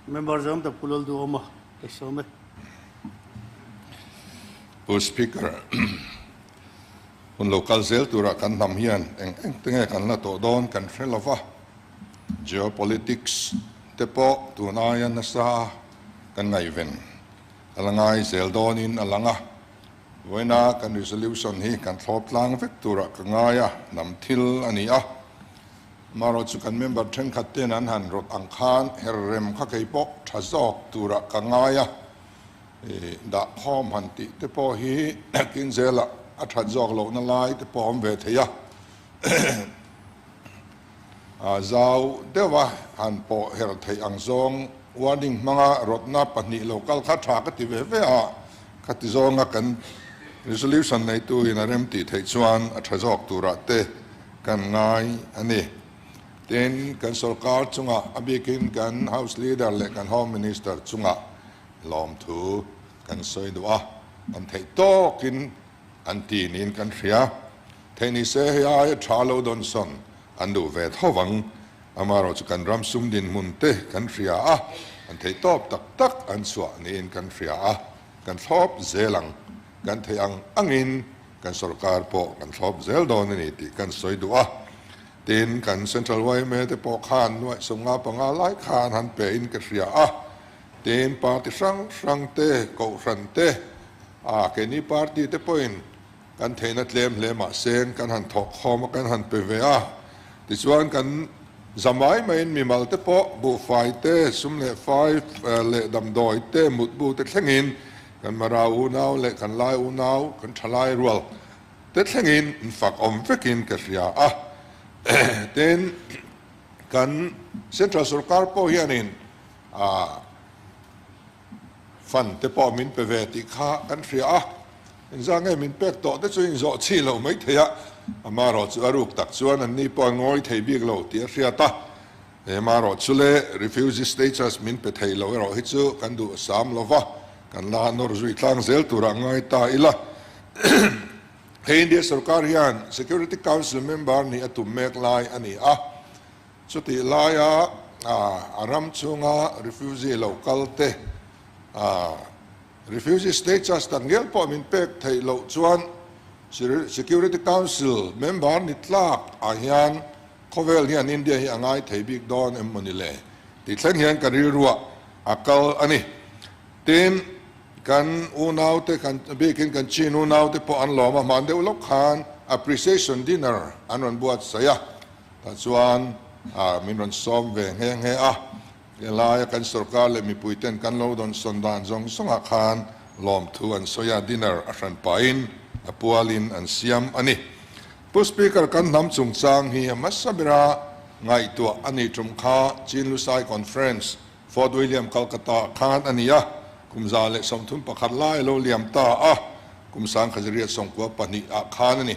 Member zawng tak Pu Lalduhawma ka sawm e. Pu Speaker, hun lo kal zel turah kan hnam hian eng eng te nge kan la tawh dawn kan hre lo va, geopolitics te pawh tun aia nasa kan ngaihven a la ngai zel dawnin a lang a. Vawiina kan resolution hi kan thlawp tlang vek turah ka ngai a, hnam thil a ni a. Amaherawhchu kan member thenkhat ten an han rawt ang khan her rem kha kei pawh tha zawk turah ka ngai a, dah khawm han tih te pawh hi kin zelah a that zawk lohna lai te pawh a awm ve thei a, zau deuha han pawh her theih ang zawng warning hmanga rawtna pahnih lo kal kha tha ka ti ve ve a, khati zawnga kan resolution neituin a rem tih theih chuan a tha zawk turah te Kan ngai a ni. Tin, kan sorkar chungah, a bikin kan House Leader leh kan Home Minister chungah lawmthu kan sawi duh a, an theih tawkin an ti niin kan hria. Theih ni se hei aia tha lo dawn sawn an duh ve tho vang. Amaherawh chu kan ram sum dinhmun te kan hria a, an theih tawp tak tak an chhuah niin kan hria a, kan thlawp zel ang. Kan theih ang angin kan sorkar pawh kan thlawp zel dawn a ni tih kan sawi duh a. Tin, kan Central yma te pawh khan nuaih 55 lai khan han pe in ka hria a. Tin, party hrang hrang te, kohhran te, a keini party te pawhin kan theihna tlem hle mahse kan han thawk khawm a, kan han pe ve a. Tichuan kan za mai maiin mimal te pawh buhfai te, sum leh fai leh damdawi te, mutbu te thlengin Kan Mara unau leh kan Lai unau, kan Thalai rual te thlengin in fak awm vekin ka hria a. Tin, kan Central Sorkar pawh hianin fund te pawh min pe ve tih kha kan hria a. Engzah nge min pek tawh te chu inzawh chhi lo mai thei a, amaherawh chu a ruk tak chuan anni pawh an ngawi thei bik lo tih a hriat a. Hemarawh chu le refugee status min pe thei lo erawh hi chu kan duh sam lo va, kan la nawr zui tlang zel turah ngai ta ila. Hei India sorkar hian Security Council member nih a tum mek lai a ni a, chutih laia a ram chhunga refugee lo kal te refugee status tak ngial pawh min pek theih loh chuan Security Council member ni tlak ah hian Khawvel hian India hi a ngai thei bik dawn em mawni le? Tih thleng hian ka rilruah a kal a ni. Tin, kan unaute, kan bikin kan Chin unaute pawh an lawm a, hman deuh lawk khan appreciation dinner an rawn buatsaih a, tah chuan min rawn sawm ve nghe nghe a. Helaia kan sorkar leh mipuiten kan lo dawnsawn dan zawng zawngah khan lawmthu an sawi a, dinner a hran pahin a pualin an siam a ni. Pu Speaker, kan hnam chungchang hi a hmasa bera ngaihtuah a nih tum kha Chin Lusai Conference, Fort William, Calcutta ah khan a ni a, kum 131 lai a lo liam ta a, kum 1992 ah khan a ni.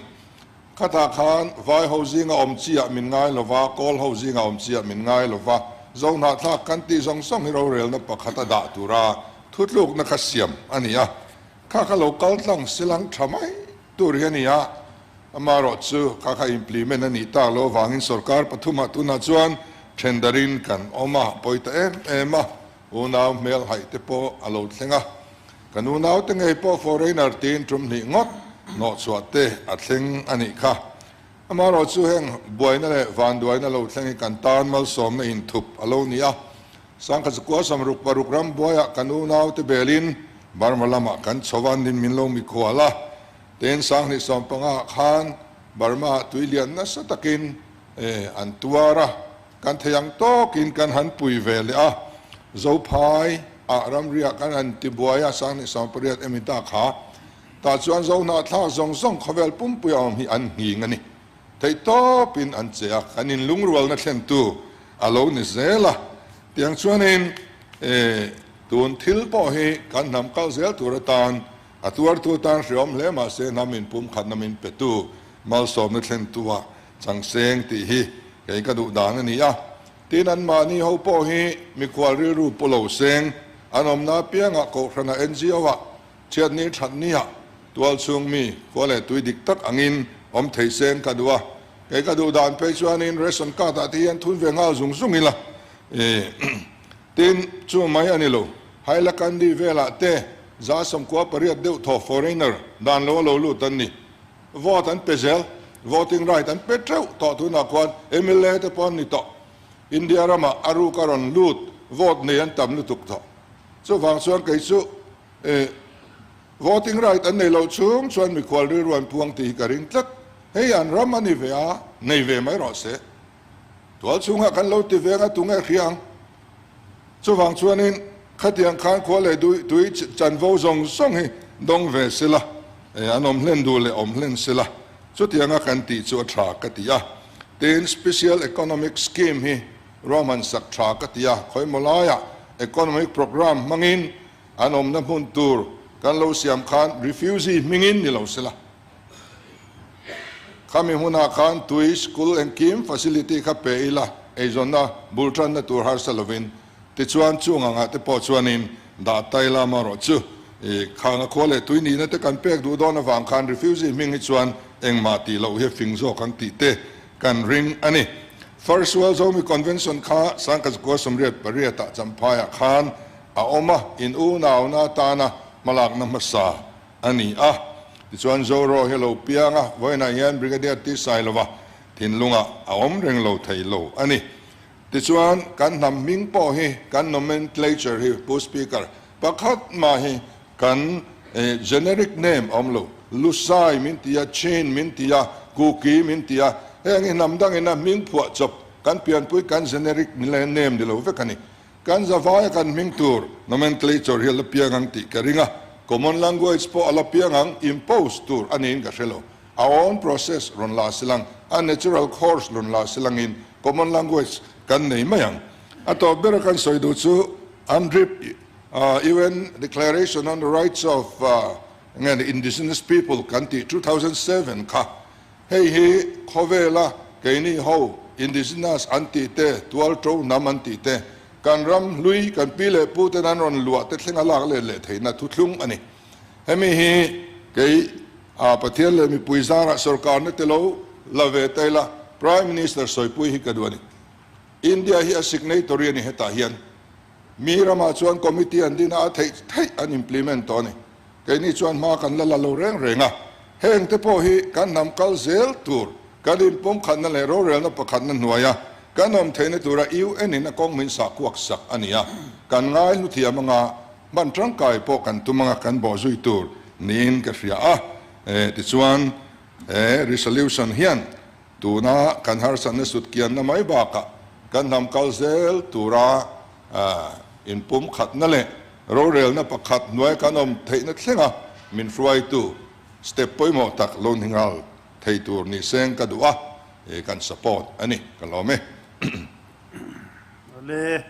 Khatah khan vai ho zinga awm chiah min ngai lo va, kawl ho zinga awm chiah min ngai lo va, zohnahthlak kan tih zawng zawng hi rorelna pakhat a dah tura thutlukna kha siam a ni a. Kha kha lo kal tlang silang tha mai tur hi a ni a, amaherawh chu kha kha implement a nih tak loh avangin sorkar pathumah tunah chuan thendarin kan awm a, pawi ta em em a, unau hmel haih te pawh a lo thleng a. Kan unaute ngei pawh foreigner tiin tum hnih ngawt hnawhchhuah te a thleng a nih kha. Amaherawh chu heng buaina leh vanduaina lo thleng hi kan tan malsawmna inthup a lo ni a. Sangkhat zakua samruk paruk ram buaiah kan unaute belin Burma lamah kan chho a, nin min lo mikhual a. Tin, 2015 ah khan Burma ah tui lian nasa takin an tuar a. Kan thei ang tawkin kan han pui ve leh a, Zophai ah ramriah kan han ti buai a, 2018 emi ta kha. Tah chuan Zohnahthlak zawng zawng khawvel pumpui a awm hi an nghing a ni. Theih tawpin an che a, kan inlungrualna thlentu a lo ni zel a. Tiang chuanin tun thil pawh hi kan hnam kal zel tur atan a tuartu atan hreawm hle mahse hnam inpumkhatna min petu malsawmna thlentu ah Changseng tih hi kei ka duh dan a ni a, tin anmahni ho pawh hi mikhual rilru pu lo seng an awmna apiangah kohhrana NGO ah chhiatni thatnia tualchhung mi khua leh tui dik tak angin awm thei seng ka duh a, kei ka duh dan phei chuanin ration card ah te hian thun ve nghal zung zung ila. Tin, chu mai a ni lo. Hailakandi velah te 98 deuh thaw foreigner dan lo a lo lut an ni. Vote an pe zel, voting right an pe teuh tawh tunah khuan mla te pawh an ni tawh. India ramah a ruk a rawn lut vote nei an tam lutuk tawh. Chuvang chuan kei chu eh voting right an nei loh chung chuan mikhual rilru an puang tih hi ka ring tlat. Hei an ram a ni ve a, nei ve mai rawh se. Tual chhungah kan lo ti veng a tunge hria ang. Chuvang chuanin khatiang khan khua leh tui chanvo zawng zawng hi dawng ve sela, an awm hlen duh leh awm hlen sela, chutianga kan tih chu a tha ka ti a. Tin, Special Economic Scheme hi ruahman sak tha ka ti a, khawimaw laiah Economic Programme hmangin an awmna hmun tur kan lo siam khan refugee hmingin ni lo sela. Khami hmunah khan tui, school engkim facility kha pe ila, eizawnna bul tanna tur harsa lovin. Tichuan chung angah te pawh chuanin dah tai lama rawh chu i khanga khua leh tui nihna te kan pek duh dawn avang khan refugee hming hi chuan engmah tih loh hi a fing zawk ang tih te kan ring a ni. First World Zomi Convention kha Sangkazkua 88 ah Champhaiah khan a awm a, in unauna atana hmalakna hmasa a ni a. Tichuan Zoro hi a lo piang a, vawiinah hian Brigadier T Sailova thinlungah a awm reng lo thei lo a ni. Tichuan kan hnam hming pawh hi kan nomenclature hi Pu Speaker pakhat mah hi kan generic name a awm lo. Lusai min ti a, Chin min ti a, Kuki min ti a, heng hi hnam dangin a hming phuah chawp kan pianpui kan generic name ni lo vek a ni. Kan zavaia kan hming tur nomenclature hi a la piang ang tih ka ring a, common language pawh a la piang ang, impose tur a niin ka hre lo. A own process rawn la silang, a natural course rawn la silangin common language kan nei mai ang. A tawp bera kan sawi duh chu UNDRIP, UN Declaration on the Rights of Indigenous People kan tih 2007 kha Hei hi khawvela keini ho indigenous an tih te, tualto hnam an tih te, kan ram hlui kan pi leh pu ten an rawn luah te thlenga lak let leh theihna thuthlung a ni. Hemi hi kei a Pathian leh mipui zarah sorkarna te lo la ve ta ila Prime Minister sawipui hi ka duh a ni. India hi a signatory a ni hetah hian. Mi ramah chuan committee an din a, a theih theih an implement tawh a ni. Keini chuan hma kan la la lo reng reng a, heng te pawh hi kan hnam kal zel tur, kan inpumkhatna leh rorelna pakhatna hnuaia kan awm theihna tura UN in a kawng min sah kuak sak a ni a, kan ngai hlu thiam anga hman tangkai pawh kan tum anga kan bawh zui tur niin ka hria a. Tichuan he resolution hian Tuna kan harsatna sutkianna mai bakah kan hnam kal zel tura inpumkhatna leh rorelna pakhat hnuai kan awm theihna thlenga min hruaitu step pawimawh tak lo ni nghal thei tur ni seng ka duh a, kan support a ni, ka lawm e. Awle.